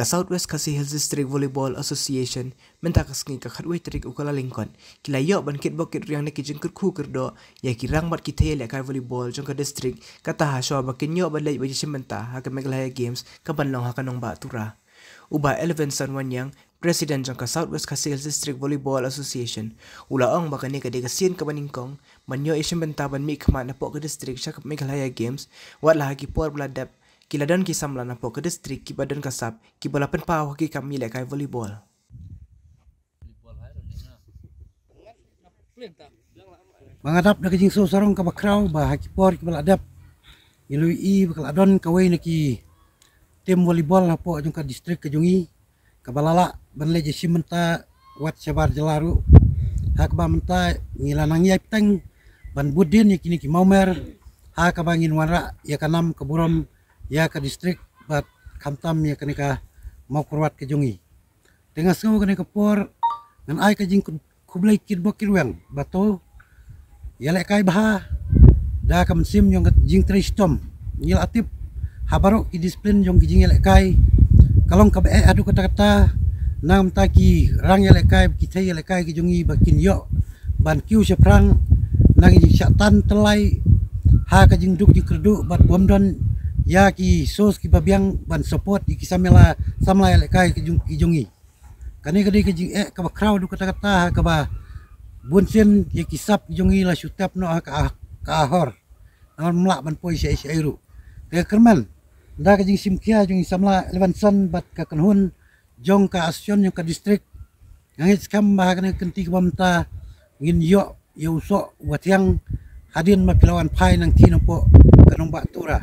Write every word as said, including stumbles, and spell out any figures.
Ka South West Khasi Hills District Volleyball Association mynta ka sngi ka khatwei tarik u Kyllalyngkot ki la ïoh ban kitbok kitrwiang na ki jingkyrkhu kyrdoh ïa ki rang bad ki thei ïalehkai volleyball jong ka district, kata ha shwa ba kin ïoh ban leit ban ïashim bynta ha ka Meghalaya Games ka ban long ha ka nongbah Tura. U Bah Elevenson Wanniang, President jong ka South West Khasi Hills District Volleyball Association, u la ong ba kane ka dei ka sien kaba nyngkong ban ïoh ïashim bynta ban mihkhmat napoh ka district sha ka Meghalaya Games, wat la ha ki por ba la dep ki la don ki samla napoh ka district kiba don ka sap kiba la pynpaw ha ki kam ïalehkai volleyball. Ba nga dap da ka jingsngewsarong kaba khraw ba ha ki por kiba la dep ngi la ïohi ba ka la don kawei na ki tim volleyball hapoh jong ka district ka jong ngi kaba la lah ban leit ïashim bynta wat shabar jylla ruh. Ha kaba mynta ngi la nang ïai bteng ban bud dien ïa kine ki mawmer ha kaba ngin wanrah ïa ka nam ka burom ïa ka district bad khamtam ïa kane ka mawkyrwat ka jong ngi. Te nga sngew kane ka por ngan ai ka jingkhublei kitbok kitrwiang ba to ïalehkai bha da ka mynsiem jong ka jingtrei shitom. Ngi la tip ha baroh ki discipline jong ki jingïalehkai ka long kaba eh haduh katta katta. Na ka bynta ki rang ïalehkai, ki thei ïalehkai ki jong ngi ba kin ïoh ban kiew shaphrang na ka jingshah tan tyllai ha ka jingduk jingkyrduh bad bym don ïa ki source kiba biang ban support ïa ki samla, samla ïalehkai ki jong, ki jong ngi. Kane ka dei ka jingeh kaba khraw haduh katta katta ha kaba bun sien ïa ki sap ki jong ngi la shu tep noh ha ka, ka ahor. Namar ym lah ban poi shaei shaei ruh. Te ka kyrmen da ka jingshim khia jong i samla Elevenson bad ka kynhun jong ka association jong ka district, nga ngeit skhem ba ha kane ka kynti kaba mynta ngin ïoh ïa u soh uba thiang hadien ba phi la wan phai nangthie napoh ka nongbah Tura.